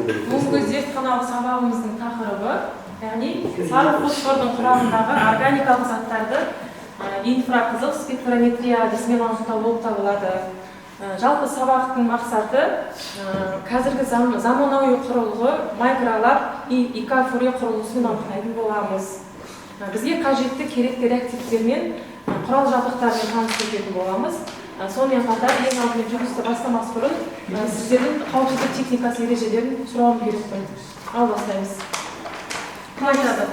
Бүгінгі зертханалық сабағымыздың тақырыбы, яғни сары фосфордың құрамындағы органикалық заттарды инфрақызыл спектрометрия әдісімен анықтау болып табылады. Жалпы сабақтың мақсаты қазіргі заманауи құрылғы Microlab ИК-Фурье құрылғысымен анықтайтын боламыз. Бізге қажетті керекті реактивтермен, құрал жабдықтармен танысып өтетін боламыз. Сонымен қатар ең алдымен жұмысты бастамас бұрын сіздердің қауіпсіздік техникасы ережелерін сұрауым керекпін. Ал бастаймыз. Кім айтады?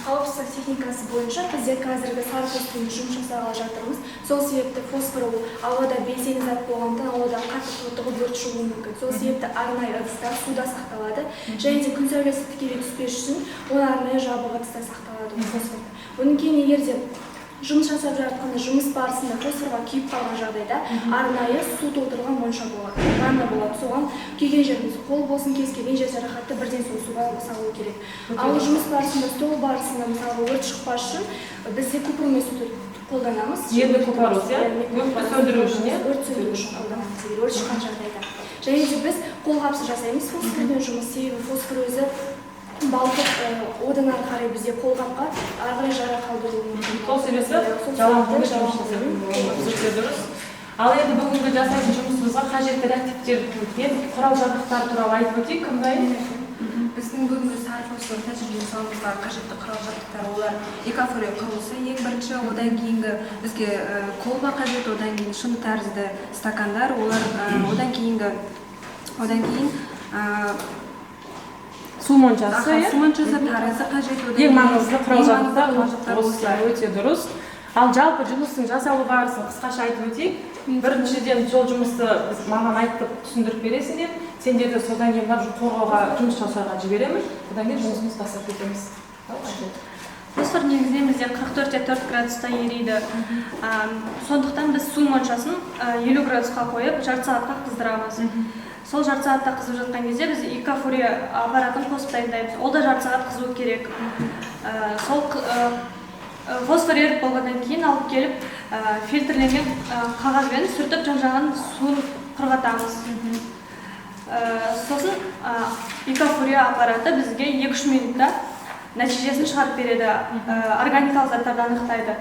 Қауіпсіздік техникасы бойынша бізде қазіргі сары фосформен жұмыс жасағалы жатырмыз. Сол себепті фосфор ол ауада белсенді зат болғандықтан, ауада қатты тотығып, өрт шығуы мүмкін. Сол себепті арнайы ыдыста суда сақталады және де күн сәулесі тікелей түспес үшін ол арнайы жабық ыдыста сақталады ол фосфор. Одан кейін, егер де жұмыс жасап жатқанда, жұмыс барысында фосфорға күйіп қалған жағдайда, арнайы су толтырылған монша болады, ванна болады. Соған күйген жеріміз, қол болсын, кез келген жер жарақатты бірден сол суға салу керек. Ал жұмыс барысында, стол барысында, мысалға, өрт шықпас үшін бізде купрумный суды қолданамыз. Медный купорос, иә? Иә, медный Өртті купорос. сөндіру үшін, иә? Өрт сөндіру үшін қолданамыз егер өрт шыққан жағдайда. Және де біз қолғапсыз жасаймыз фосформен жұмыс, себебі фосфор өзі балқып, одан ары қарай бізде қолғапқа ары қарай жара қалдыруы мүмкін. Сол себепті Сол жалаң себепті қолмен жалаң жұмыс жасайтын қолмен. боламыз. Өте дұрыс. Ал енді бүгінгі жасайтын жұмысымызға қажетті реактивтер мен құрал жабдықтар туралы айтып өтейік. Кім дайын? Біздің бүгінгі сары фосфор тәжірибе жасауымызға қажетті құрал жабдықтар олар ИК-Фурье құрылғысы ең бірінші, одан кейінгі бізге колба қажет, одан кейін шыны тәрізді стакандар, олар одан кейін су моншасы, иә? Су моншасы, таразы қажет. Одан Ең кейін маңызды құрал ең маңызды жабдықтар құрал жабдықтар осы. Осылар. Өте дұрыс. Ал жалпы жұмыстың жасалу барысын қысқаша айтып өтейік. Біріншіден, сол жұмысты біз маған айтып түсіндіріп бересіңдер. Сендерді содан кейін барып қорғауға, жұмыс жасауға жіберемін. Одан кейін жұмысымызды бастап кетеміз. Ал, Айгүл. Фосфор негізінен бізде 44,4 градуста ериді. Сондықтан біз су моншасын 50 градусқа қойып, жарты сағатқа қыздырамыз. Сол жарты сағатта қызып жатқан кезде біз ИК-Фурье аппаратын қосып дайындаймыз. Ол да жарты сағат қызуы керек. Сол фосфор еріп болғаннан кейін алып келіп, фильтрленген қағазбен сүртіп, жан-жағын суын құрғатамыз. Сосын ИК-Фурье аппараты бізге 2-3 минутта нәтижесін шығарып береді, органикалық заттарды анықтайды.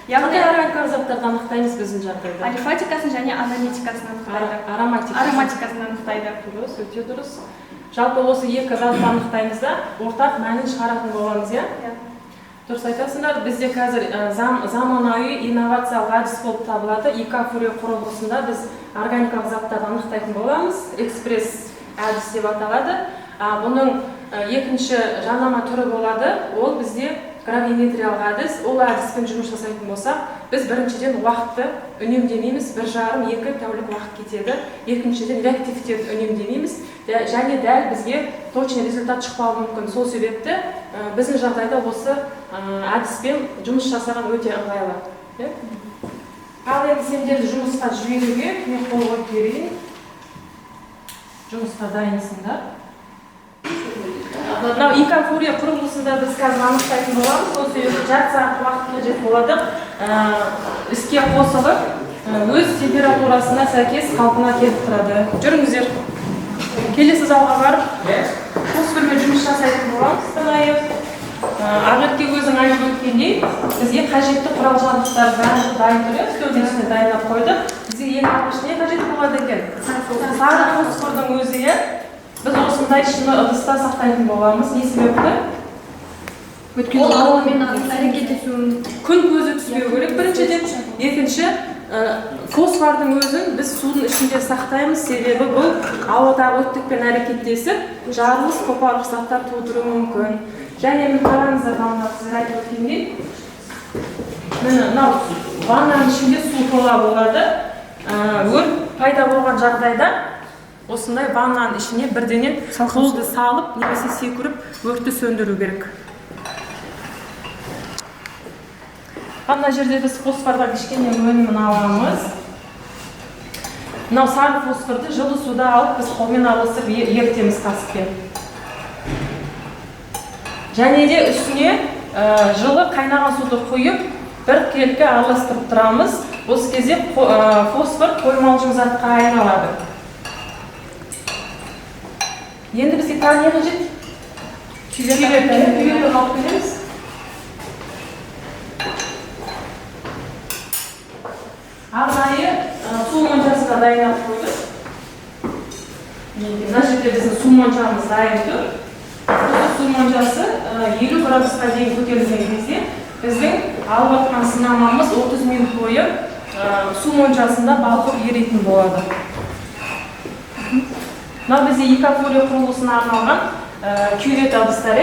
Яғни Қандай органикалық заттарды анықтаймыз біздің жағдайда? Алифатикасын және аналитикасын анықтайды. Ароматикасын. Ароматикасын анықтайды. Дұрыс, өте дұрыс. Жалпы осы екі затты анықтаймыз да, ортақ мәнін шығаратын боламыз, иә? Иә. Дұрыс айтасыңдар. Бізде қазір заманауи инновациялық әдіс болып табылады. ИК-Фурье құрылғысында біз органикалық заттарды анықтайтын боламыз. Экспресс әдіс деп аталады. Бұның екінші жанама түрі болады. Ол бізде гравиметриялық әдіс. Ол әдіспен жұмыс жасайтын болсақ, біз біріншіден уақытты үнемдемейміз, 1,5-2 тәулік уақыт кетеді. Екіншіден, реактивтерді үнемдемейміз. Және дәл бізге точный результат шықпауы мүмкін. Сол себепті біздің жағдайда осы әдіспен жұмыс жасаған өте ыңғайлы. Иә? Ал енді сендерді жұмысқа жіберуге мен қол қойып берейін. Жұмысқа дайынсыңдар. Мынау ИК-Фурье құрылғысында біз қазір анықтайтын боламыз. Сол себепті жарты сағат уақыт қажет болады. Іске қосылып, өз температурасына сәйкес қалпына келіп тұрады. Жүріңіздер. Келесі залға барып, фосформен жұмыс жасайтын боламыз. Арнайы. Ақерке, өзің айтып өткендей, бізге қажетті құрал жабдықтар барлығы дайын тұр, иә, үстелдің үстіне дайындап қойдық. Бізге ең алғаш не қажет болады екен? Сары фосфордың өзі, иә? Біз осындай шыны ыдыста сақтайтын боламыз. Не себепті? Өйткені Ол ауамен әрекеттесуі мүмкін. Күн көзі түспеу керек біріншіден. Екінші, фосфордың өзін біз судың ішінде сақтаймыз, себебі бұл ауадағы оттекпен әрекеттесіп, жарылыс қопарғыш заттар тудыруы мүмкін. Және міне, қараңыздар, бағана сіздер айтып өткендей, міне, мынау ваннаның ішінде су тола болады. Өрт пайда болған жағдайда осындай ваннаның ішіне бірденен қолды салып немесе секіріп өртті сөндіру керек. Ал мына жерде біз фосфордан кішкене өнімін аламыз. Мынау сары фосфорды жылы суда алып, біз қолмен араластырып ерітеміз қасықпен. Және де үстіне жылы қайнаған суды құйып, бір келкі араластырып тұрамыз. Осы кезде фосфор қоймалжың затқа айналады. Енді бізге тағы не қажет? Кювета. Кюветаны алып келеміз. Арнайы су моншасын да дайындап қойдық. Мына жерде біздің су моншамыз дайын тұр. Осы су моншасы 50 градусқа дейін көтерілген кезде біздің алып жатқан сынамамыз 30 минут бойы су моншасында балқып еритін болады. Мына бізде ИК-Фурье құрылғысына арналған кювет ыдыстар.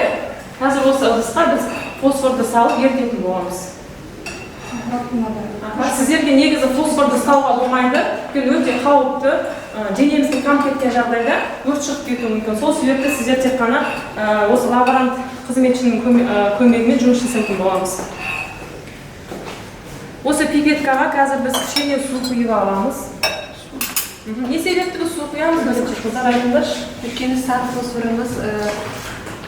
Қазір осы ыдысқа біз фосфорды салып ерітетін боламыз. Сіздерге негізі фосфорды салуға болмайды, өйткені өте қауіпті, денемізге қамп кеткен жағдайда өрт шығып кетуі мүмкін. Сол себепті сіздер тек қана осы лаборант қызметшінің көмегімен жұмыс жасайтын боламыз. Осы пипеткаға қазір біз кішкене су құйып аламыз. Не себепті біз су құямыз? Бірінші қыздар айтыңдаршы. Өйткені сары фосфорымыз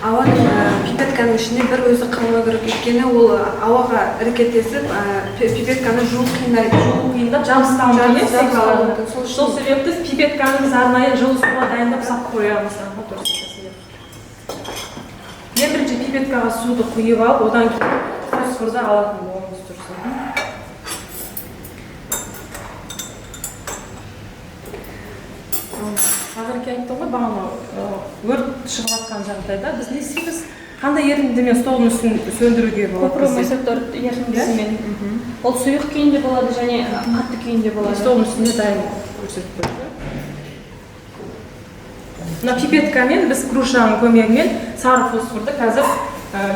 ауаның пипетканың ішінде бір өзі қалмау керек, өйткені ол ауаға іркетесіп, пипетканы жуу қиындайды. Жуу қиындап, жабысқаны Жабысып келеді, қалуы мүмкін. Сол үшін Сол себепті пипетканы біз арнайы жылы суға дайындап салып қоямыз. Ең бірінші пипеткаға суды құйып алып, одан кейін фосфорды алатын боламыз дұрыс. Ақерке айтты ғой бағана, өрт шығып жатқан жағдайда біз не істейміз? Қандай ерітіндімен столдың үстін сөндіруге болады Купрум бізде? СО4 ерітіндісімен. Ол сұйық күйінде болады және қатты күйінде болады. Столдың үстінде дайын көрсетіп қойды. Мына пипеткамен біз грушаның көмегімен сары фосфорды қазір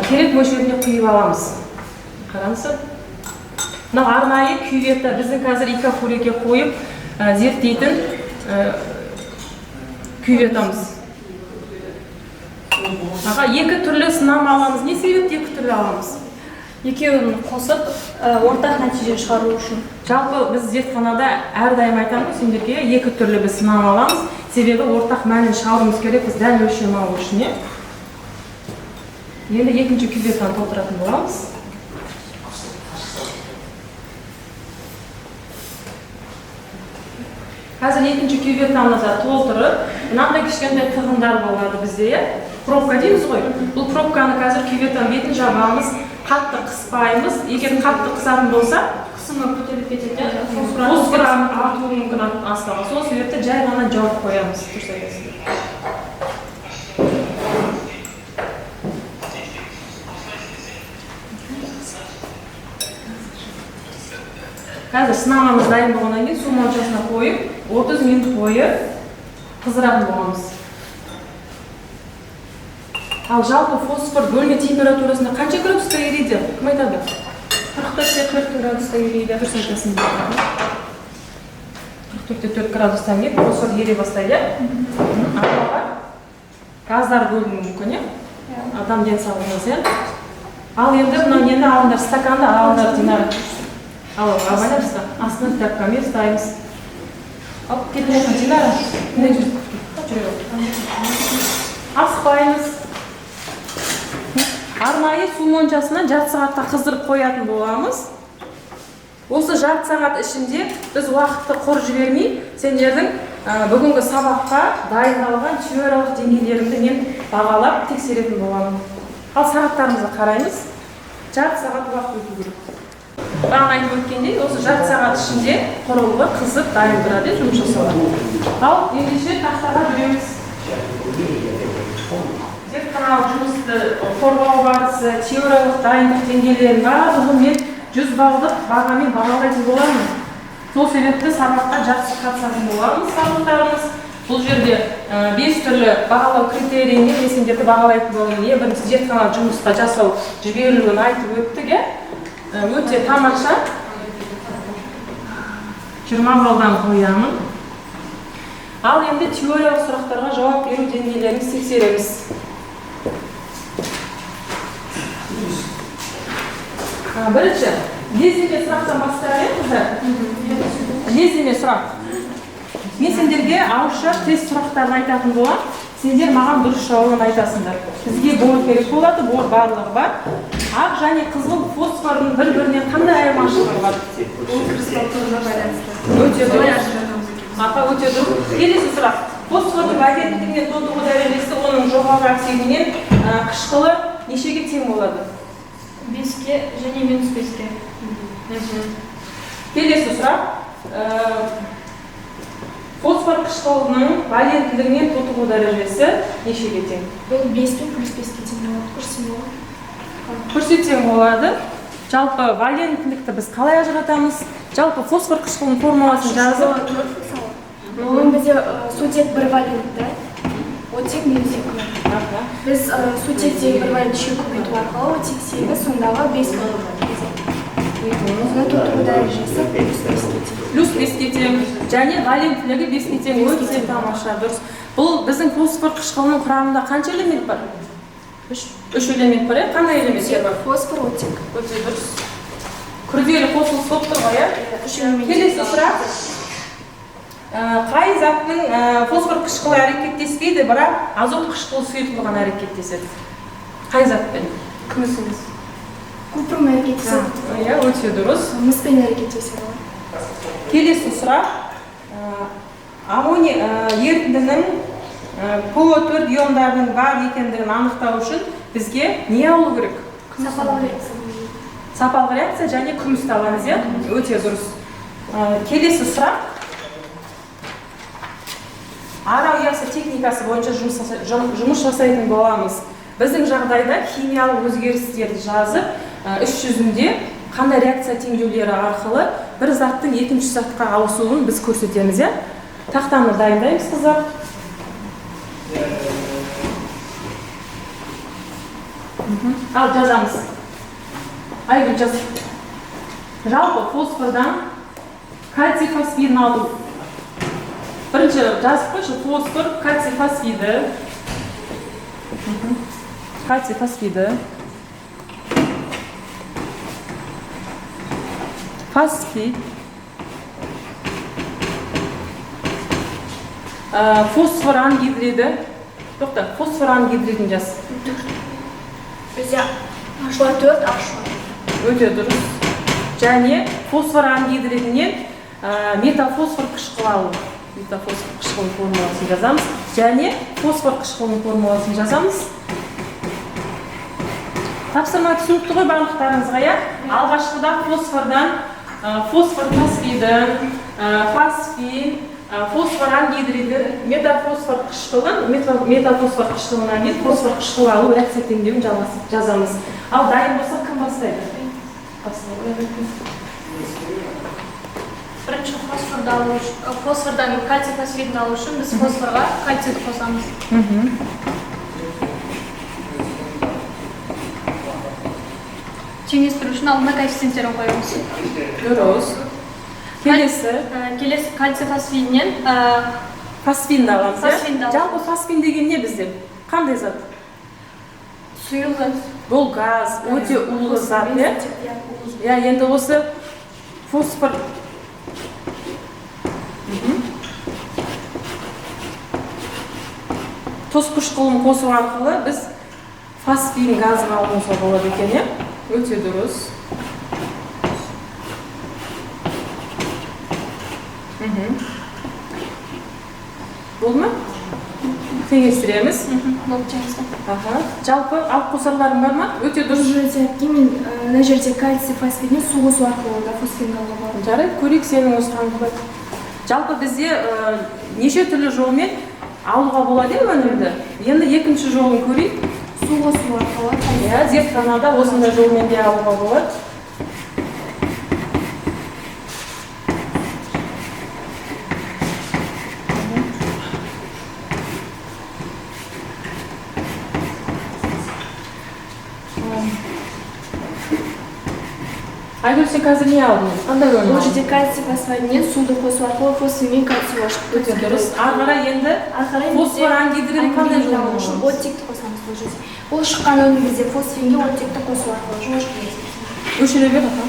керек мөлшеріне құйып аламыз. Қараңыздар. Мына арнайы кюветті біздің қазір ИК-Фурьеге қойып зерттейтін кюветамыз. Аға, екі түрлі сынама аламыз. Не себепті екі түрлі аламыз? Екеуін қосып, ортақ нәтиже шығару үшін. Жалпы біз зертханада әрдайым айтамыз ғой сендерге, екі түрлі біз сынама аламыз. Себебі ортақ мәнін шығаруымыз керек, біз дәл өлшем алу үшін, иә? Енді екінші кюветаны толтыратын боламыз. Қазір екінші кюветаны да толтырып, мынандай кішкентай тығындар болады бізде, иә? Пробка дейміз ғой. Бұл пробканы қазір кюветаның бетін жабамыз, қатты қыспаймыз. Егер қатты қысатын болса, қысымы көтеріліп кетеді, фосфор артуы мүмкін астына. Сол себепті жай ғана жауып қоямыз. Дұрыс айтасыз. Қазір сынамамыз дайын болғаннан кейін су моншасына қойып, 30 минут бойы қыздыратын боламыз. Ал жалпы фосфор бөлме температурасында қанша градуста ериді? Кім айтады? 44,4 градуста ериді. Дұрыс айтасың. 44,4 градустан кейін фосфор ере бастайды, иә? Ауаға газдар бөлінуі мүмкін, иә? Адам денсаулығына зиян. Ал енді мына нені алыңдар, стаканды алыңдар, Динара. Ал, абайлапсыздар. Астына тряпкамен ұстаймыз. Алып кетіңіз, Динара. Міне жүр. Жүре бер. Асықпаймыз. Арнайы су моншасына жарты сағатқа қыздырып қоятын боламыз. Осы жарты сағат ішінде біз уақытты құр жібермей, сендердің бүгінгі сабаққа дайындалған теориялық деңгейлеріңді мен бағалап тексеретін боламын. Ал сағаттарымызды қараймыз. Жарты сағат уақыт өту керек. Бағана айтып өткендей, осы жарты сағат ішінде құрылғы қызып дайын тұрады, жұмыс жасауға. Ал ендеше тақтаға жүреміз. Зертханалық жұмысты қорғау барысы, теориялық дайындық деңгейлерінің барлығын мен 100 балдық бағамен бағалайтын боламын. Сол себепті сабаққа жақсы қатысатын боламыз барлықтарыңыз. Бұл жерде 5 түрлі бағалау критерийімен мен сендерді бағалайтын боламын. Ең бірінші зертханалық жұмысқа жасау жіберілуін айтып өттік, иә? Өте тамаша. 20 балдан қоямын. Ал енді теориялық сұрақтарға жауап беру деңгейлерін тексереміз. Бірінші, лездеме сұрақтан бастайық, қыздар. Лездеме сұрақ. Мен сендерге ауызша тест сұрақтарын айтатын боламын. Сендер маған дұрыс жауабын айтасыңдар. Бізге бор керек болады, бор барлығы бар. Ақ және қызғылт фосфордың бір-бірінен қандай айырмашылығы бар? Ол кристалл түріне байланысты. Өте Солай дұрыс. ажыратамыз екен. Аха, өте дұрыс. Келесі сұрақ. Фосфордың валенттігінен тотығу дәрежесі оның жоғары оксидінен қышқылы нешеге тең болады? 5-ке және минус 5-ке. Келесі сұрақ. Фосфор қышқылының валенттілігінен тотығу дәрежесі нешеге тең? Бұл 5 пен плюс 5-ке тең болады. Көрсем болады. Көрсетсең болады. Жалпы валенттілікті біз қалай ажыратамыз? Жалпы фосфор қышқылының формуласын жазып, Мысалы, оның бізде сутек бір валентті, оттек минус 2. Біз сутектегі бір валент үшке көбейту арқылы оттек 8, сондағы 5 болады. Сонда тотығу дәрежесі плюс 5-ке тең. Плюс 5-ке тең және валенттілігі 5-ке тең. Өте тамаша, дұрыс. Бұл біздің фосфор қышқылының құрамында қанша элемент бар? Үш элемент бар, иә? Қандай элементтер бар? Фосфор, оттек. Өте дұрыс. Күрделі қосылыс болып тұр ғой, иә? Үш элемент. Келесі сұрақ. Қай заттың фосфор қышқылы әрекеттеспейді, бірақ азот қышқылы сұйытылған әрекеттеседі? Қай затпен? Күміс емес. Купрум әрекеттеседі. Иә, өте дұрыс. Мыспен әрекеттеседі. Келесі сұрақ. Аммоний ерітіндінің ПО4 иондарының бар екендігін анықтау үшін бізге не алу керек? Сапалы реакция. Сапалы реакция және күмісті аламыз, иә? Өте дұрыс. Келесі сұрақ. Ара ұясы техникасы бойынша жұмыс жасайтын боламыз. Біздің жағдайда химиялық өзгерістерді жазып, іс жүзінде қандай реакция теңдеулері арқылы бір заттың екінші затқа ауысуын біз көрсетеміз, иә? Тақтаны дайындаймыз, қыздар. Ал жазамыз. Айгүл, жаз. Жалпы фосфордан кальций фосфидін алу. Бірінші жазып қойшы, фосфор, кальций фосфиді. Кальций фосфиді. Фосфид. Фосфор ангидриді. Тоқта, фосфор ангидридін жаз. Бізде H4, H4. Өте дұрыс. Және фосфор ангидридінен метафосфор қышқылы алу. Метафосфор қышқылының формуласын жазамыз. Және фосфор қышқылының формуласын жазамыз. Тапсырма түсінікті ғой барлықтарыңызға, иә? Алғашқыда фосфордан фосфор фосфиді, фосфин, фосфор ангидриді, метафосфор қышқылын, метафосфор қышқылынан кейін фосфор қышқылы алу реакция теңдеуін жазамыз. Ал дайын болса кім бастайды? Бірінші фосфорды алу үшін, фосфордан кальций фосфидін алу үшін біз фосфорға кальцийді қосамыз. Теңестіру үшін алдына коэффициенттерін қоямыз. Дұрыс. Келесі. Келесі кальций фосфидінен, фосфинді аламыз, иә? Фосфинді аламыз. Жалпы фосфин деген не бізде? Қандай зат? Сұйық зат. Бұл газ, өте улы зат, иә? Иә, енді осы фосфор. Тұз қышқылын қосу арқылы біз фосфин газын алуымызға болады екен, иә? Өте дұрыс. Болды ма? Теңестіреміз. Болды, теңестір. Жалпы алып қосарларың бар ма? Өте дұрыс. Бұл жерде әпке мен, мына жерде кальций фосфидіне су қосу арқылы да фосфинді алуға болады. Жарайды, көрейік сенің осыған болады. Жалпы бізде неше түрлі жолмен алуға болады өнімді. Енді екінші жолын көрейік. Су қосу арқылы. Иә, зертханада осындай жолмен де алуға болады. Айгүл, сен қазір не алдың? Қандай өнім Бұл алдың? жерде кальций фосфатінен суды қосу арқылы фосфор мен кальций ашып Өте дұрыс. Ары қарай енді Ары қарай фосфор ангидрин қандай ангидрин жолмен алу үшін аламыз? оттекті қосамыз бұл жерде. Ол шыққан өнім бізде фосфинге оттекті қосу арқылы жол жүргіземіз. Өшіре бер, аха.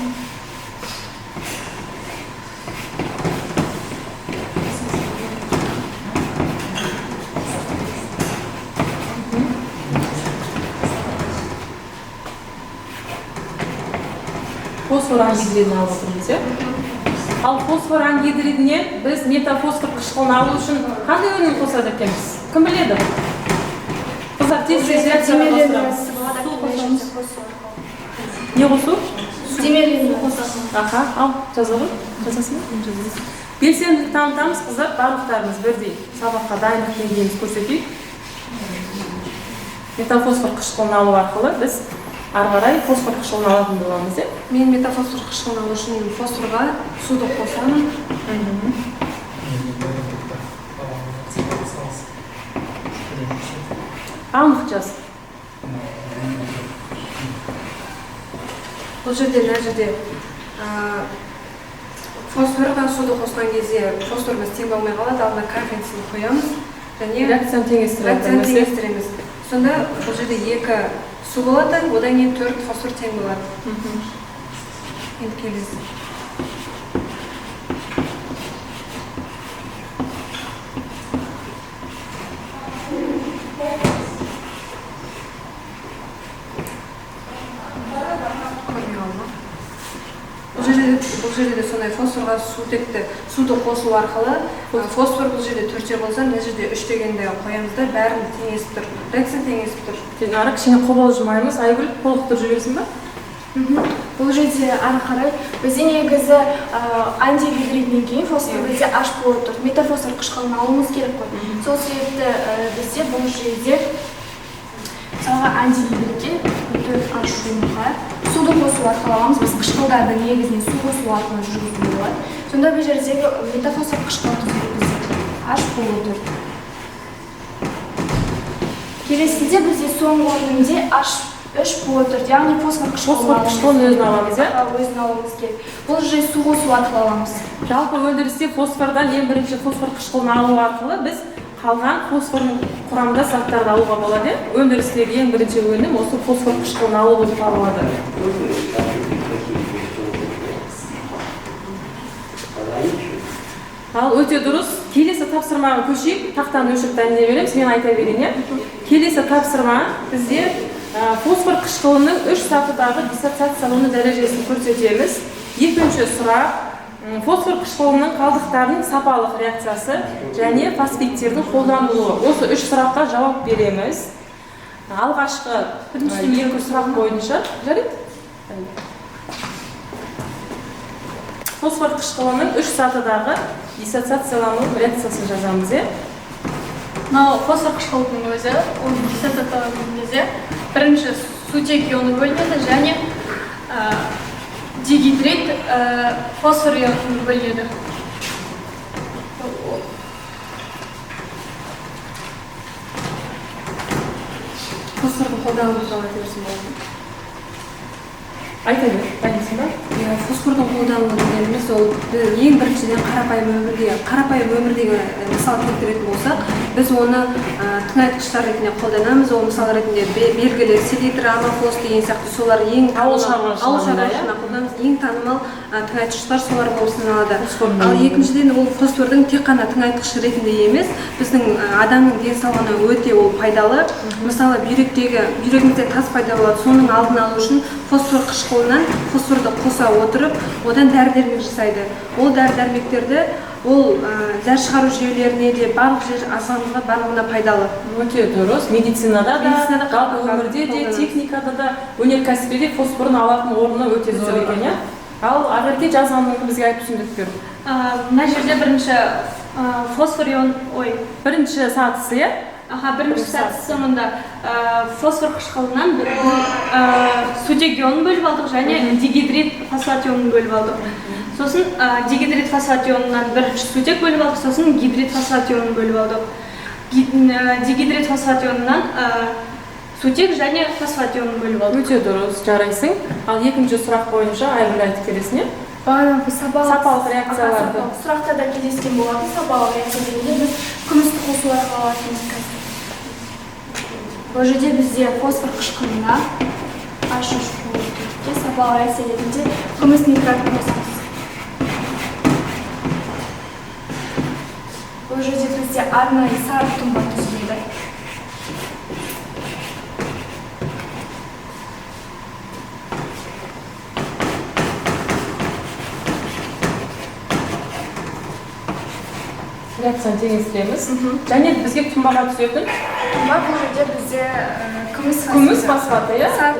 Фосфор ангидрин алып отырмыз, иә? Ал фосфор ангидридінен біз метафосфор қышқылын алу үшін қандай өнім қосады екенбіз? Кім біледі? Қыздар, тез тез реакцияға қосырамыз. Не қосу? Аха, ал жаза ғой. Жазасың ба? Жазасың. Белсенділік танытамыз, қыздар, барлықтарымыз бірдей сабаққа дайындық деңгейімізді көрсетейік. Метафосфор қышқылын алу арқылы біз ары қарай фосфор қышқылын алатын боламыз, иә? Мен метафосфор қышқылын алу үшін фосфорға суды қосамын. Анық жаз. Бұл жерде, мына жерде фосфорға суды қосқан кезде фосфорымыз тең болмай қалады, алдына коэффициентін қоямыз және реакцияны теңестіріп реакцияны жатырмыз, иә? теңестіреміз. Сонда бұл жерде 2 су болады, одан кейін 4 фосфор тең болады. Енді келесі. Көрмей қалды ма? Бұл жерде де сондай фосфорға сутекті суды қосу арқылы фосфор бұл жерде 4 болса, мына жерде 3 дегенді қоямыз да, бәрін теңесіп тұр. Реакция теңесіп тұр. Кейін ары кішкене қобалжымаймыз. Айгүл, толықтырып жібересің ба? Бұл жерде ары қарай бізде негізі антигидридінен кейін фосфор бізде H болып тұр. Метафосфор қышқылын алуымыз керек қой. Сол себепті бізде бұл жерде мысалға антигидридке 4 H ға суды қосу арқылы аламыз. Біз қышқылдарды негізінен су қосу арқылы жүргізуге болады. Сонда бұл жердегі метафосфор қышқылы түзіледі бізде H болып тұр. Келесіде бізде соңғы өнімде H3 болып тұр, яғни фосфор қышқылын Фосфор аламыз. қышқылын өзін аламыз, иә? Аха, өзін алуымыз керек. Бұл жерде су қосу арқылы аламыз. Жалпы өндірісте фосфордан ең бірінші фосфор қышқылын алу арқылы біз қалған фосфордың құрамында заттарды алуға болады, иә? Өндірістегі ең бірінші өнім осы фосфор қышқылын алу болып табылады. Ал өте дұрыс. Келесі тапсырмаға көшейік. Тақтаны өшіріп дайындай береміз. Мен айта берейін, иә? Келесі тапсырма бізде фосфор қышқылының 3 сатыдағы диссоциациялану дәрежесін көрсетеміз. Екінші сұрақ, фосфор қышқылының қалдықтарының сапалық реакциясы және фосфиттердің қолданылуы. Осы 3 сұраққа жауап береміз. Алғашқы екі сұрақ бойынша, жарайды? Фосфор қышқылының 3 сатыдағы диссоциациялану реакциясын жазамыз, иә? Мынау фосфор қышқылының өзі, ол диссоциацияланған кезде бірінші сутек ионы бөлінеді және дигидрид фосфор ионы бөлінеді. Фосфордың қолданылуы туралы айта берсем болады ма? Айта бер, дайынсың ба? Иә, фосфордың қолданылуы дегеніміз ол ең біріншіден қарапайым өмірдегі мысал келтіретін болсақ, біз оны тыңайтқыштар ретінде қолданамыз. Ол мысал ретінде белгілі селитра, аммофос деген сияқты солар ең Ауыл танымал, шаруашылығында, ауыл иә? шаруашылығында қолданамыз. Ең танымал тыңайтқыштар солар болып саналады. Фосфордың Ал өнімі. екіншіден, ол фосфордың тек қана тыңайтқыш ретінде емес, біздің адамның денсаулығына өте ол пайдалы. Мысалы, бүйрегімізде тас пайда болады, соның алдын алу үшін фосфор қышқылынан фосфорды қоса отырып, одан дәрі-дәрмек жасайды. Ол дәрі-дәрмектерді ол зәр шығару жүйелеріне де, барлық жер ағзамызға барлығына пайдалы. Өте дұрыс. Медицинада да, Медицинада жалпы өмірде де, қолданады. техникада да, өнеркәсіпте де фосфордың алатын орны өте зор Зор. екен, иә? Ал Ақерке, жазғаныңды бізге айтып түсіндіріп бер. Мына жерде бірінші фосфор ион, ой. Бірінші сатысы, иә? Аха, бірінші Бірінші сатысы мұнда фосфор қышқылынан сутек ионын бөліп алдық және дигидрид фосфат ионын бөліп алдық. Сосын дигидрид фосфат ионынан бірінші сутек бөліп алдық, сосын гидрид фосфат ионын бөліп алдық. Дигидрид фосфат ионынан сутек және фосфат ионын бөліп алдық. Өте дұрыс, жарайсың. Ал екінші сұрақ бойынша Айгүл айтып бересің, иә? Бағана біз Сапалық реакцияларды. Сапалық сұрақтарда кездескен болатын. Сапалық реакция дегенде біз күмісті қосу арқылы алатынбыз қазір. Бұл жерде бізде фосфор қышқылына H үш төртке сапалық реакция ретінде күміс нитратын қосамыз. Бұл жерде бізде арнайы сары тұнба түзіледі. Реакцияны теңестіреміз. Және бізге тұнбаға түсетін Тұнба бұл жерде бізде күміс күміс фосфаты, иә? Сары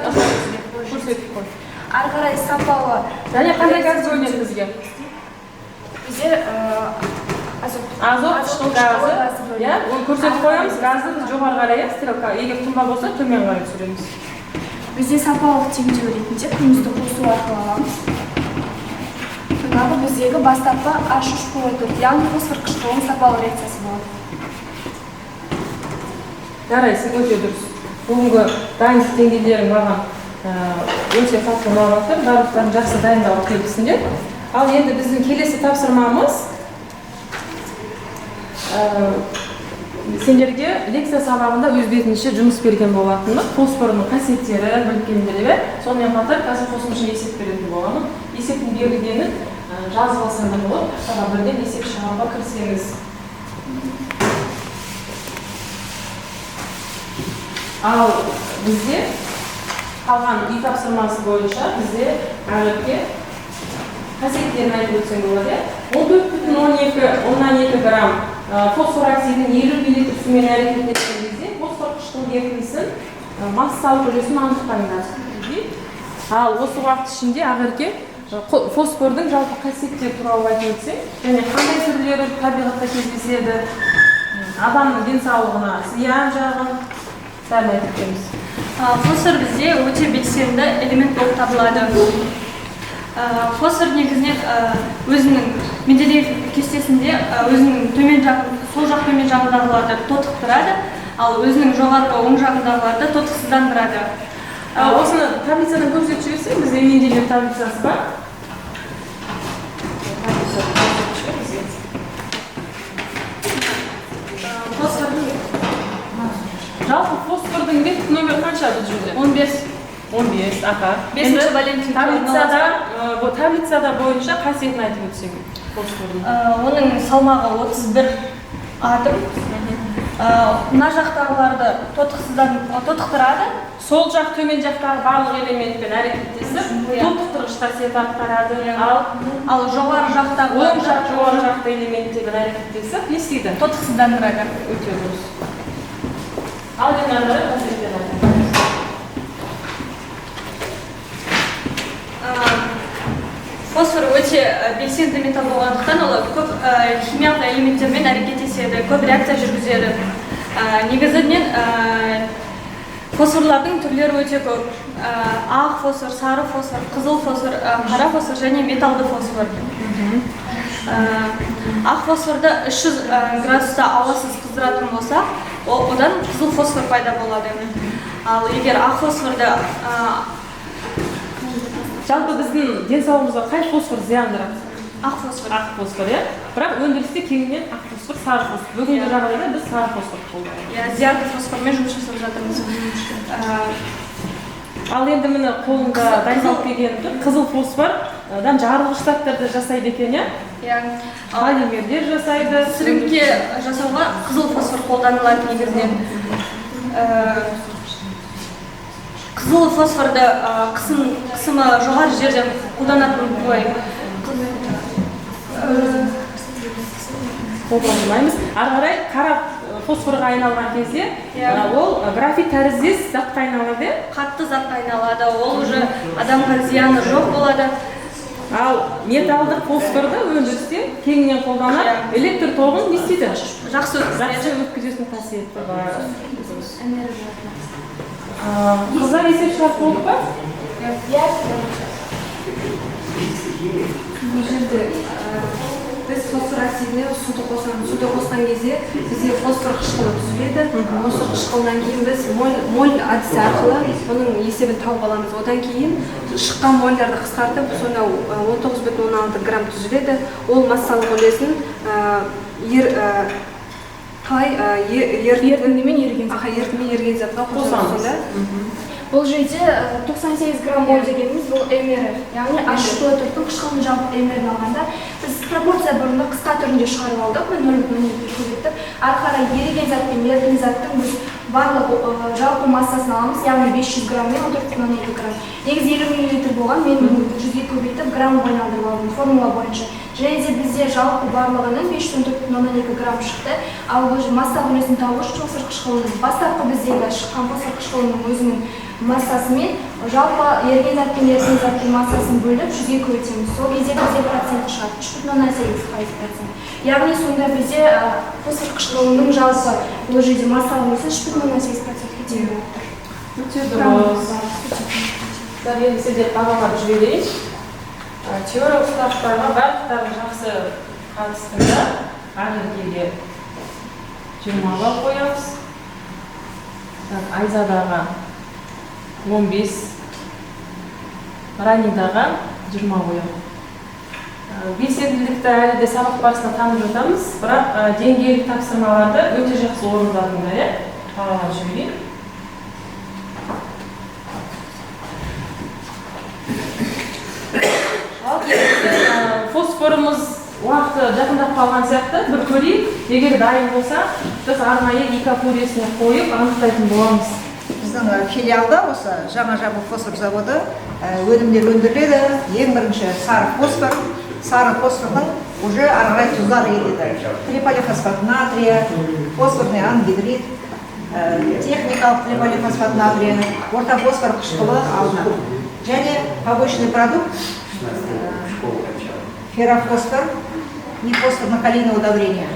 Көрсетіп қой. Ары қарай сапалы. Және қандай газ бөлінеді бізге? Бізде азот. Азот қышқыл газы. Иә, оны көрсетіп қоямыз. Газды біз жоғары қарай, иә, стрелка. Егер тұнба болса, төмен қарай түсіреміз. Бізде сапалық теңдеу ретінде күмісті қосу арқылы аламыз. Жаңағы біздегі бастапқы H3PO4, яғни фосфор қышқылының сапалы реакциясы болады. Жарайсың, өте дұрыс. Бүгінгі дайындық деңгейлерің маған өте қатты ұнап жатыр. Барлықтарың жақсы дайындалып келіпсіңдер. Ал енді біздің келесі тапсырмамыз, сендерге лекция сабағында өз бетінше жұмыс берген болатынмын. Фосфордың қасиеттері біліп келіңдер деп, сонымен қатар қазір қосымша есеп беретін боламын. Есептің берілгенін жазып алсаңдар болады, тақтаға бірден есеп шығаруға кірісеміз. Ал бізде қалған үй тапсырмасы бойынша бізде Ақерке қасиеттерін айтып өтсең болады, иә? 14,2 грамм фосфор оксидін 50 миллилитр сумен әрекеттескен кезде фосфор қышқыл ерітіндісін массалық үлесін анықтаңдар. Ал осы уақыт ішінде Ақерке фосфордың жалпы қасиеттері туралы айтып өтсең, және қандай түрлері табиғатта кездеседі, адамның денсаулығына зиян жағын бәрін айтып өтеміз. Фосфор бізде өте белсенді элемент болып табылады. Фосфор негізінен өзінің Менделеев кестесінде өзінің төмен жағын, сол жақ төмен жағындағыларды тотықтырады, ал өзінің жоғарғы оң жағындағыларды тотықсыздандырады. Осыны таблицадан көрсетіп жіберсең, бізде Менделеев таблицасы бар. Фосфордың Жалпы фосфордың реттік номері қанша бұл жерде? 15. 15, аха. Бесінші Енді валентный бұл таблицада бойынша қасиетін айтып өтсең фосфордың. Оның салмағы 31 атом. Мына жақтағыларды тотықтырады. Сол жақ төмен жақтағы барлық элементпен әрекеттесіп, тотықтырғыш қасиет атқарады. Ал жоғары жақтағы Оң жақ, жоғары жақты элементтермен әрекеттесіп, не істейді? Тотықсыздандырады. Өте дұрыс. Ал енді ары қарай қасиеттерін айтып өтеміз. Фосфор өте белсенді металл болғандықтан ол көп химиялық элементтермен әрекеттеседі, көп реакция жүргізеді. Негізінен фосфорлардың түрлері өте көп. Ақ фосфор, сары фосфор, қызыл фосфор, қара фосфор және металды фосфор. Ақ фосфорды 300 градуста ауасыз қыздыратын болсақ, одан қызыл фосфор пайда болады. Ал егер ақ фосфорды, Жалпы біздің денсаулығымызға қай фосфор зияндырақ? Ақ фосфор. Ақ фосфор, иә? Бірақ өндірісте кеңінен ақ фосфор, сары фосфор. Бүгінгі жағдайда біз сары фосфор қолданамыз. Иә, зиянды фосформен жұмыс жасап жатырмыз. Ал енді міне қолыңда дайындалып келген тұр. Қызыл фосфордан жарылғыш заттарды жасайды екен, иә? Иә. Полимерлер жасайды. Сіріңке жасауға қызыл фосфор қолданылады негізінен. Қызыл фосфорды қысымы жоғары жерден қолданатын ой. Қолданбаймыз. Ары қарай қара фосфорға айналған кезде, ол графит тәріздес затқа айналады, иә? Қатты затқа айналады, ол уже адамға зияны жоқ болады. Ал металдық фосфорды өндірісте кеңінен қолданады. Электр тоғын не істейді? Жақсы өткізеді. Жақсы өткізетін қасиеті бар. Қыздар есеп шығарып болды па? Иә. Бұл жерде біз фосфор оксидіне суды қосамыз. Суды қосқан кезде бізде фосфор қышқылы түзіледі. Осы қышқылдан кейін біз моль әдісі арқылы оның есебін тауып аламыз. Одан кейін шыққан мольдарды қысқартып, сонда 19,6 грамм түзіледі. Ол массалық үлесін қалай, Ерітіндімен еріген Аха, ерітіндімен еріген затқа қосамыз Қосамыз. сонда. Бұл жерде 98 грамм моль дегеніміз бұл МРФ, яғни H2O4-тің қышқылын жалпы МР-ін алғанда біз пропорция бұрында қысқа түрінде шығарып алдық, міне нөл бүтін оннан екіге көбейттік. Ары қарай еріген зат пен ерітінді заттың біз барлық жалпы массасын аламыз, яғни 500 грамм мен 14,2 грамм. Негізі 50 миллилитр болған, мен бұны жүзге көбейтіп граммға айналдырып алдым формула бойынша. Және де бізде жалпы барлығының 514,2 грамм шықты. Ал бұл массалық үлесін табу үшін фосфор қышқылының бастапқы біздегі шыққан фосфор қышқылының өзінің массасымен жалпы еріген зат пен еріген заттың массасын бөліп 100-ге көбейтеміз. Сол кезде бізде проценті шығады 3,8% процент. Яғни сонда бізде фосфор қышқылының жалпы бұл жерде массалық үлесі 3,8%-ке тең болып тұр. Өте дұрыс. Так, енді сіздер бағалап жіберейін. Теориялық сұрақтарға барлықтары жақсы қатыстыңдар. Ақеркеге 20 балл қоямыз. Так, Айзадаға 15, Ранидаға 20 қоямын. Белсенділікті әлі де сабақ барысында танып жатамыз, бірақ деңгейлік тапсырмаларды өте жақсы орындадыңдар, иә? Бағалап жіберейін. Ал енді фосфорымыз уақыты жақындап қалған сияқты, бір көрейік. Егер дайын болса, біз арнайы ИК фуриясіне қойып анықтайтын боламыз. Біздің филиалда осы жаңа жабық фосфор заводы өнімдер өндіріледі. Ең бірінші сары фосфор, сары фосфордың уже ары қарай тұздары кетеді. Триполифосфат натрия, фосфорный ангидрид, техникалық триполифосфат натрия, орта фосфор қышқылы алынады. Және побочный продукт феррофосфор и фосфорно-калийное удобрение.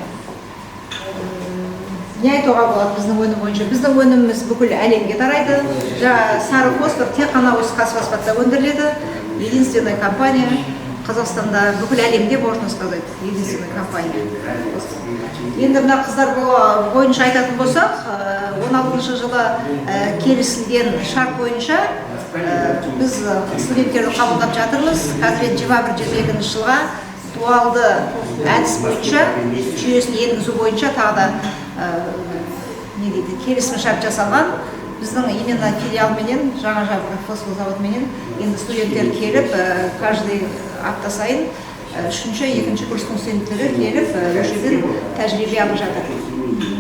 Не айтуға болады біздің өнім бойынша? Біздің өніміміз бүкіл әлемге тарайды. Жаңа сары фосфор тек қана осы Қазфосфатта өндіріледі. Единственная компания Қазақстанда, бүкіл әлемде, можно сказать, единственная компания. Енді мына қыздар бойынша айтатын болсақ, 16 жылы келісілген шарт бойынша біз студенттерді қабылдап жатырмыз. Қазір енді 21-22 жылға дуалды әдіс бойынша жүйесін енгізу бойынша тағы да не дейді, келісім шарт жасалған. Біздің именно филиалменен, жаңа жабық фосфор заводыменен енді студенттер келіп, каждый апта сайын үшінші, екінші курстың студенттері келіп, осы жерден тәжірибе алып жатыр.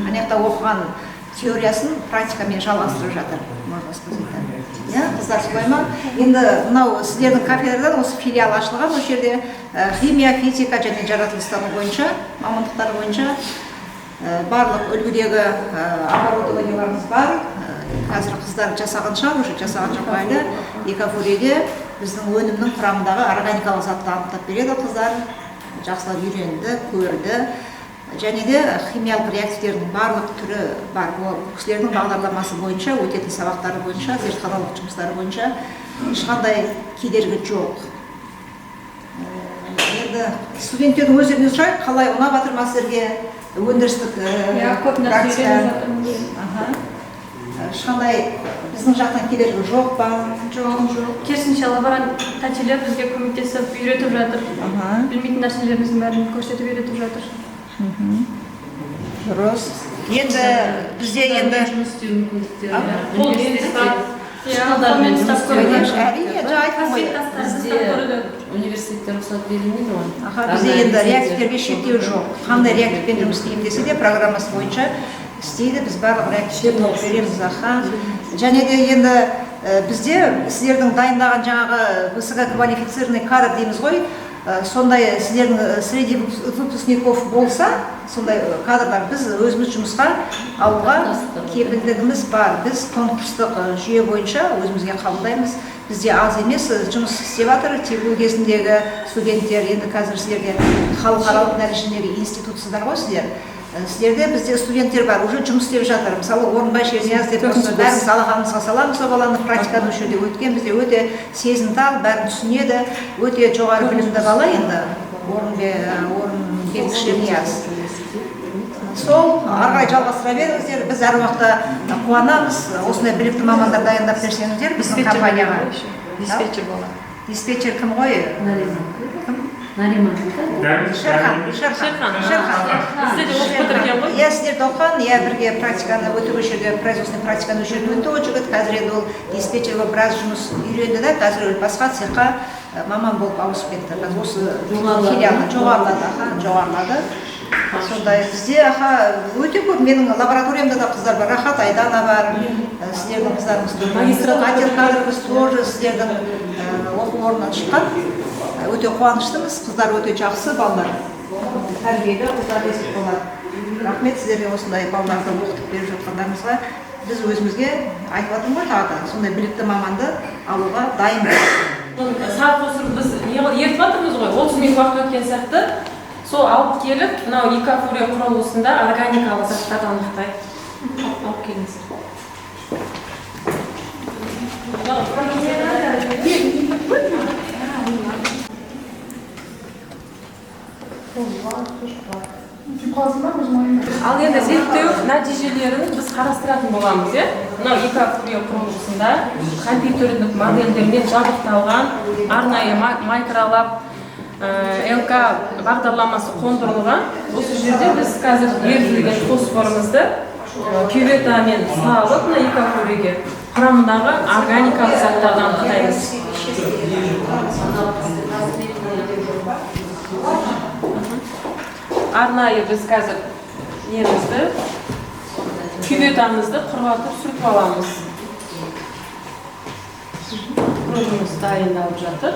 Ана жақта оқыған теориясын практикамен жалғастырып жатыр, можно сказать. Иә, қыздар, солай ма? Енді мынау сіздердің кафедрадан осы филиал ашылған, осы жерде химия, физика және жаратылыстану бойынша мамандықтар бойынша барлық үлгідегі оборудованияларымыз бар. Қазір қыздар жасаған шығар, уже жасаған жоқ әлі. Экофуриде біздің өнімнің құрамындағы органикалық затты анықтап береді қыздар. Жақсылап үйренді, көрді. Және де химиялық реактивтердің барлық түрі бар. Бұл кісілердің бағдарламасы бойынша, өтетін сабақтары бойынша, зертханалық жұмыстары бойынша ешқандай кедергі жоқ. Енді студенттердің өздерінен сұрайық, қалай, ұнап жатыр ма сіздерге өндірістік Иә, көп нәрсе практика? үйреніп жатырмыз. Аха. Ешқандай біздің жақтан кедергі жоқ па? Жоқ, жоқ. Керісінше, лаборант тәтелер бізге көмектесіп үйретіп жатыр. Білмейтін нәрселеріміздің бәрін көрсетіп үйретіп жатыр. Дұрыс. Енді бізде енді жұмыс істеу мүмкіндіктері А? бар. Қолмен ұстап. Иә, қолмен ұстап көрді. Әрине, жаңа айттым ғой. Фосфид тастарын Бізде ұстап көрді. университетте рұқсат берілмейді ғой. Аха, бізде енді реактивтерге шектеу жоқ. Қандай реактивпен жұмыс істеймін десе де, программасы бойынша істейді. Біз барлық реактивтерді толық береміз. Аха. Және де енді бізде сіздердің дайындаған жаңағы высококвалифицированный кадр дейміз ғой, сондай сіздердің среди выпускников болса, сондай кадрлар біз өзіміз жұмысқа алуға кепілдігіміз бар. Біз конкурстық жүйе бойынша өзімізге қабылдаймыз. Бізде аз емес жұмыс істеп жатыр ТГУ кезіндегі студенттер. Енді қазір сіздерде халықаралық дәрежедегі институтсыздар ғой сіздер. Сіздерде бізде студенттер бар, уже жұмыс істеп жатыр. Мысалы, Орынбай Шернияз деп, Төртінші осы бәріміз алақанымызға саламыз сол баланы. Практиканы осы жерде өткен, бізде өте сезімтал, бәрін түсінеді, өте жоғары білімді бала енді Орынбек Шернияз. Сол ары қарай жалғастыра беріңіздер. Біз әр уақытта қуанамыз осындай білікті мамандар дайындап берсеңіздер біздің компанияға. Диспетчер бала. Диспетчер кім ғой? Нариман. Кім? Нариман. Шерхан. Шерхан. Шерхан. Шерхан. Бізде де оқып бітірген ғой. Иә, сіздерде оқыған, иә, бірге практиканы өтіп, осы жерде производственный практиканы осы жерде өтті ол жігіт. Қазір енді ол диспетчер болып біраз жұмыс үйренді да, қазір ол басқа цехқа маман болып ауысып кетті. Қазір осы Жоғарылады. филиалға жоғарылады, аха, жоғарылады. Сондай бізде, аха, өте көп. Менің лабораториямда да қыздар бар, Рахат, Айдана бар, сіздердің қыздарыңыз тоже. Магистратура. Біздің отдел кадрымыз тоже сіздердің оқу орнынан шыққан. Өте Өте қуаныштымыз, қыздар өте жақсы балалар, тәрбиелі қыздар десек болады. Рахмет сіздерге осындай балаларды оқытып беріп жатқандарыңызға. Біз өзімізге айтып жатырмын ғой, тағы да сондай білікті маманды алуға дайынбыз. Сары фосфорды біз ерітіп жатырмыз ғой, 30 минут уақыт өткен сияқты. Сол алып келіп, мынау ИК-Фурье құрылғысында органикалық заттарды анықтайық. Алып келіңіз. Ал енді зерттеу нәтижелерін біз қарастыратын боламыз, иә? Мынау ИК-Фурье құрылғысында компьютерлік модельдермен жабдықталған арнайы Microlab ЛК бағдарламасы қондырылған. Осы жерде біз қазір ерітілген фосфорымызды кюветамен салып, мына ИК-Фурьеге құрамындағы органикалық заттарды анықтаймыз. Арнайы біз қазір немізді, кюветамызды құрғатып сүртіп аламыз. Құрығымыз дайындалып жатыр.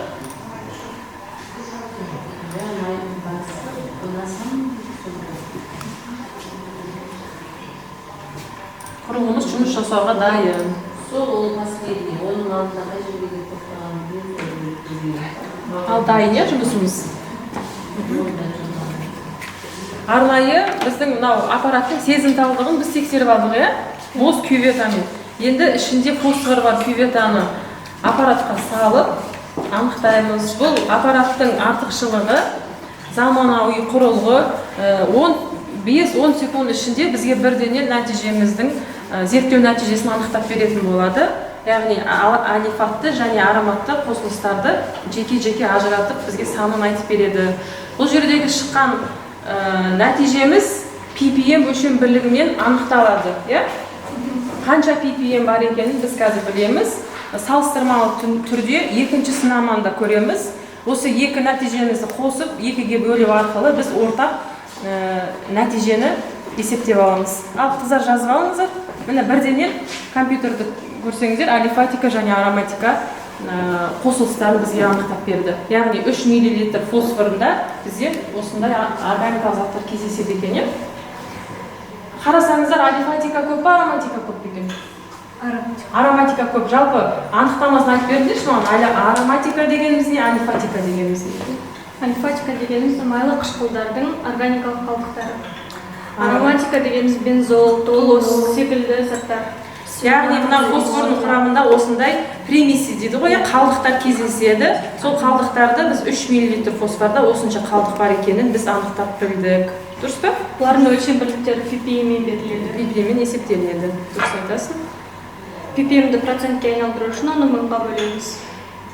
Құрығымыз жұмыс жасауға дайын. Сол ол последний, оның алдында қай жерге келіп тоқтағанын білмеймін. Ал дайын, иә, жұмысымыз? Арнайы біздің мынау аппараттың сезімталдығын біз тексеріп алдық, иә? Бос кюветамен. Енді ішінде фосфор бар кюветаны аппаратқа салып анықтаймыз. Бұл аппараттың артықшылығы заманауи құрылғы, 5-10 секунд ішінде бізге бірденен нәтижеміздің, зерттеу нәтижесін анықтап беретін болады. Яғни алифатты және ароматты қосылыстарды жеке-жеке ажыратып бізге санын айтып береді. Бұл жердегі шыққан нәтижеміз ppm өлшем бірлігімен анықталады, иә? Қанша ppm бар екенін біз қазір білеміз. Салыстырмалы түрде екінші сынаманы да көреміз. Осы екі нәтижемізді қосып, екіге бөлу арқылы біз ортақ нәтижені есептеп аламыз. Ал қыздар, жазып алыңыздар. Міне бірденен компьютерді көрсеңіздер, алифатика және ароматика қосылыстарын бізге анықтап берді. Яғни 3 миллилитр фосфорында бізде осындай органикалық заттар кездеседі екен, иә? Қарасаңыздар, алифатика көп па, ароматика көп пе екен? Ароматика көп. Жалпы анықтамасын айтып беріңдерші маған. Ароматика дегеніміз не, алифатика дегеніміз не? Алифатика дегеніміз майлы қышқылдардың органикалық қалдықтары. Ароматика дегеніміз бензол, толос секілді заттар. Яғни мына фосфордың құрамында осындай примеси дейді ғой, иә, қалдықтар кездеседі. Сол қалдықтарды біз 3 миллилитр фосфорда осынша қалдық бар екенін біз анықтап білдік. Дұрыс па? Бұлардың өлшем бірліктері ppm-мен беріледі. ppm-мен есептелінеді. Дұрыс айтасың. ppm-ді процентке айналдыру үшін оны мыңға бөлеміз.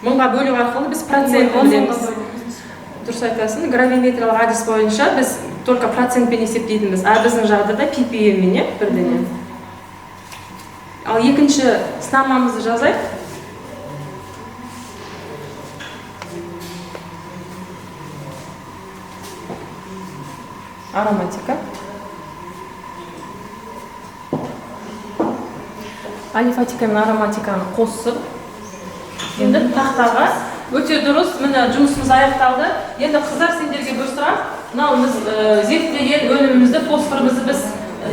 Мыңға бөлу арқылы біз процентін Мыңға білеміз. бөлеміз. Дұрыс айтасың. Гравиметриялық әдіс бойынша біз только процентпен есептейтінбіз, а біздің жағдайда ppm-мен, иә, бірденен. Ал екінші сынамамызды жазайық. Ароматика. Алифатика мен ароматиканы қосып, енді тақтаға өте дұрыс, міне жұмысымыз аяқталды. Енді қыздар, сендерге бір сұрақ. Мынау біз зерттеген өнімімізді, фосфорымызды біз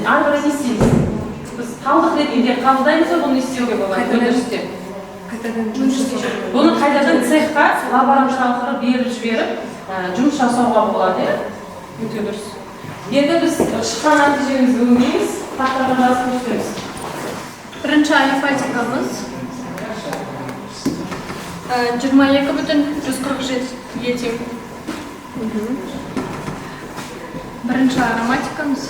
ары қарай не істейміз? Біз қалдық ретінде қабылдаймыз ба, бұны не істеуге болады өндірісте? Қайтадан жұмыс жасауға болады. Бұны қайтадан цехқа лаборант арқылы беріп жіберіп, жұмыс жасауға болады, иә? Өте дұрыс. Енді біз шыққан нәтижемізді өңдейміз, тақтаға жазып көрсетеміз. Бірінші алифатикамыз жиырма екі бүтін жүз қырық жетіге тең. Бірінші ароматикамыз.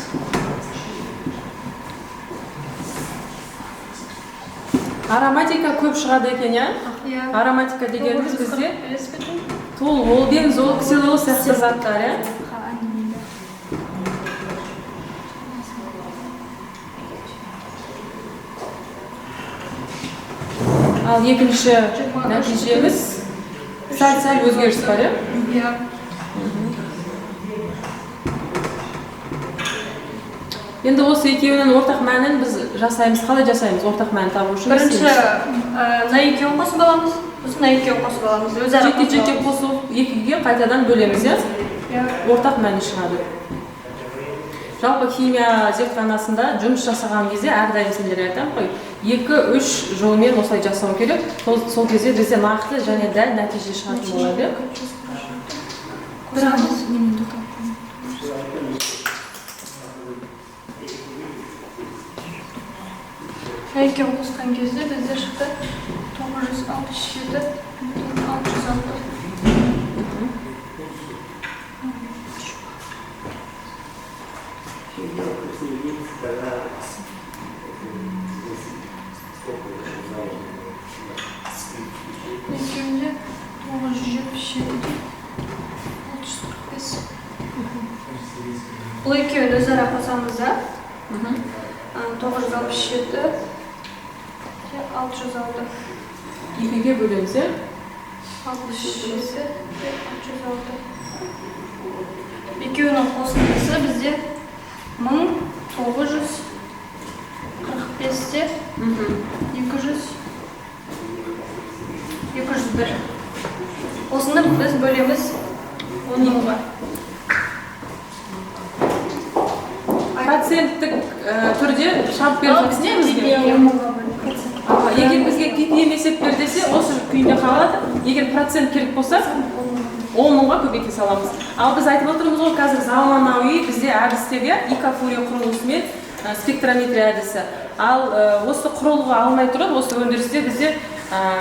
Ароматика көп шығады екен, иә? Иә. Ароматика дегеніміз бізде Бес бүтін. толуол, бензол, ксилол сияқты заттар, иә? Ал екінші нәтижеміз сәл-сәл өзгеріс бар, иә? Иә. Енді осы екеуінің ортақ мәнін біз жасаймыз. Қалай жасаймыз ортақ мәнін табу үшін? Бірінші, мына екеуін қосып аламыз, сосын мына екеуін қосып аламыз. Өзара Жеке-жеке қосып аламыз. қосу Екіге қайтадан бөлеміз, иә? Ортақ мәні шығады. Жалпы химия зертханасында жұмыс жасаған кезде әрдайым сендерге айтамын ғой, 2-3 жолмен осылай жасау керек. Сол кезде бізде нақты және дәл нәтиже шығатын болады. Бірақ немен тоқталып. Екеуін қосқан кезде бізде шықты 967,606. Екеуінде 977,645. Бұл екеуін өзара қосамыз да, 967,606. 2-ге бөлеміз, иә? 67,606. Екеуінің қосындысы бізде 1945-те 201. Осыны біз бөлеміз 10 мыңға. Проценттік түрде шарт беріп жатсың, иә, бізге? Егер бізге ppm есеп бер десе, осы күйінде қалады. Егер процент керек болса, 10 мыңға көбейте саламыз. Ал біз айтып отырмыз ғой, қазір заманауи бізде әдістер, иә, ИК Фурье құрылғысымен спектрометрия әдісі. Ал осы құрылғы алмай тұрып, осы өндірісте бізде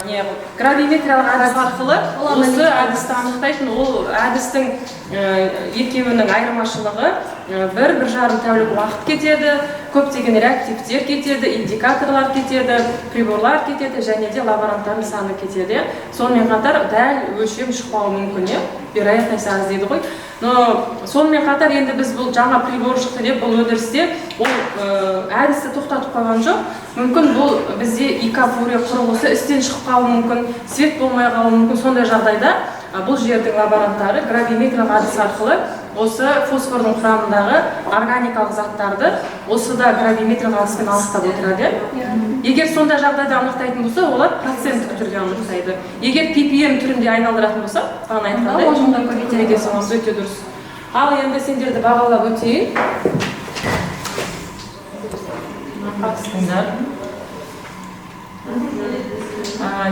не гравиметриялық әдіс арқылы осы әдісті анықтайтын. Ол әдістің екеуінің айырмашылығы: 1-1,5 тәулік уақыт кетеді, көптеген реактивтер кетеді, индикаторлар кетеді, приборлар кетеді және де лаборанттардың саны кетеді, иә. Сонымен қатар дәл өлшем шықпауы мүмкін, иә, вероятность аз дейді ғой. Но сонымен қатар енді біз бұл жаңа прибор шықты деп, бұл өндірісте ол әдісті тоқтатып қойған жоқ. Мүмкін, бұл бізде ИК Фурье құрылғысы істен шығып қалуы мүмкін, свет болмай қалуы мүмкін. Сондай жағдайда бұл жердің лаборанттары гравиметриялық әдіс арқылы осы фосфордың құрамындағы органикалық заттарды осы да гравиметриялық әдіспен анықтап отырады, иә. Егер сондай жағдайда анықтайтын болса, олар проценттік түрде анықтайды. Егер ppm түрінде айналдыратын болса, бағана айтқандай, 10 мыңға көбейтеміз. Көбейте саламыз. Өте дұрыс. Ал енді сендерді бағалап өтейін. Қатыстыңдар.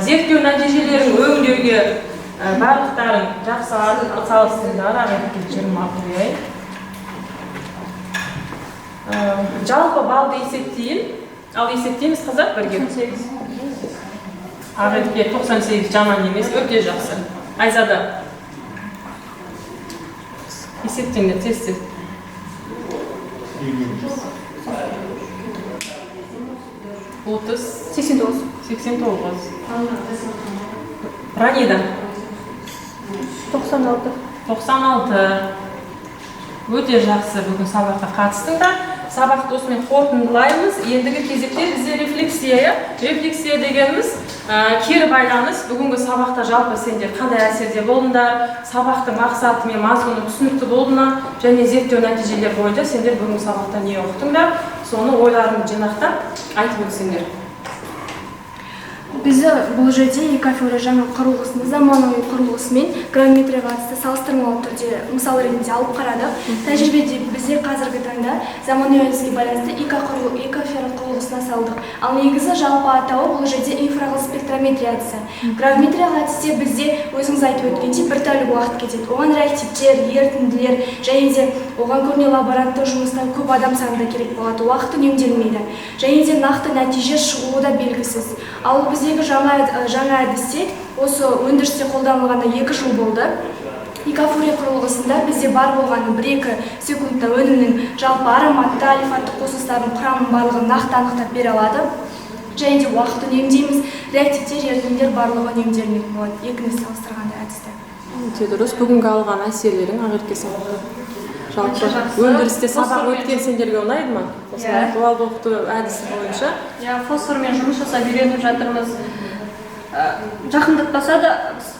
Зерттеу нәтижелерін өңдеуге барлықтарың жақсы атсалыстыңдар. Ағеке 20 қояйын. Жалпы балды есептейін. Ал есептейміз, қыздар, бірге. Ақерке, 98 жаман емес, өте жақсы. Айзада, есептеңдер тез тез. 30. 89. 89. Ранида. 96. 96. Өте жақсы, бүгін сабаққа қатыстыңдар. Сабақты осымен қорытындылаймыз. Ендігі кезекте бізде рефлексия, иә? Рефлексия дегеніміз кері байланыс. Бүгінгі сабақта жалпы сендер қандай әсерде болдыңдар, сабақтың мақсаты мен мазмұны түсінікті болды ма және зерттеу нәтижелері бойынша сендер бүгінгі сабақта не ұқтыңдар, соны ойларыңды жинақтап айтып өтсеңдер. Бізді бұл жерде ИК Фурье жаңа құрылғысының заманауи құрылғысымен гравиметрияға қатысты салыстырмалы түрде мысал ретінде алып қарадық. Тәжірибеде бізде қазіргі таңда заманауи әдіске байланысты ИК Фурье құрылғысына салдық. Ал негізі жалпы атауы бұл жерде инфрақызыл спектрометрия әдісі. Гравиметрияға әдісте бізде, өзіңіз айтып өткендей, бір тәулік уақыт кетеді. Оған реактивтер, ерітінділер және де оған көбіне лаборанттық жұмыстан көп адам саны да керек болады. Уақыт үнемделмейді. Және де нақты нәтиже шығуы да белгісіз. Ал біздегі жаңа әдісте осы өндірісте қолданылғанда 2 жыл болды. ИК Фурье құрылғысында бізде бар болғаны 1-2 секундта өнімнің жалпы ароматты, алифатты қосылыстардың құрамын, барлығын нақты анықтап бере алады. Және де уақыт үнемдейміз, реактивтер, ерітінділер барлығы үнемделінетін болады екіні салыстырғанда әдісті. Өте дұрыс. Бүгінгі алған әсерлерің, Ақерке, сабақта жалпы Өте жақсы. өндірісте сабақ Фосформен- өткен сендерге ұнайды ма осылай Иә. дуалды оқыту әдісі бойынша? Иә, фосформен жұмыс жасап үйреніп жатырмыз. Жақындатпаса да.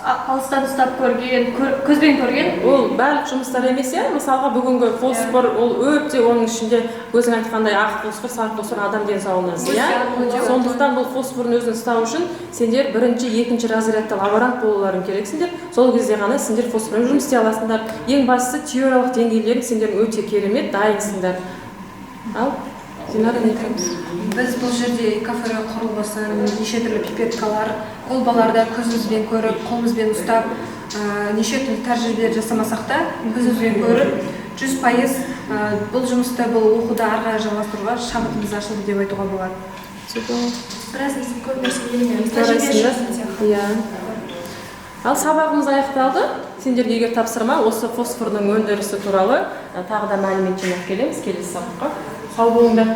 алыстан ұстап көрген, көзбен көрген. Ол барлық жұмыстар емес, иә. Мысалға, бүгінгі фосфор, ол өте, оның ішінде өзің айтқандай ақ фосфор, сары фосфор адам денсаулығына зиян. Сондықтан бұл фосфордың өзін ұстау үшін сендер бірінші, екінші разрядта лаборант болуларың керексіңдер. Сол кезде ғана сендер фосформен жұмыс істей аласыңдар. Ең бастысы, теориялық деңгейлерің сендердің өте керемет, дайынсыңдар. Ал Динара, не айтамыз? Біз бұл жерде ИК-ФР құрылғысын, неше түрлі пипеткалар, колбаларды көзімізбен көріп, қолымызбен ұстап, неше түрлі тәжірибелер жасамасақ та, көзімізбен көріп, 100% бұл жұмысты, бұл оқуды ары қарай жалғастыруға шабытымыз ашылды деп айтуға болады. Біраз нәрсе, көп нәрсе үйренеміз. Тәжірибе Жарайсыңдар. жүзінде. Иә, ал сабағымыз аяқталды. Сендерге егер тапсырма, осы фосфордың өндірісі туралы тағы да мәлімет жинап келеміз келесі сабаққа. Сау болыңдар.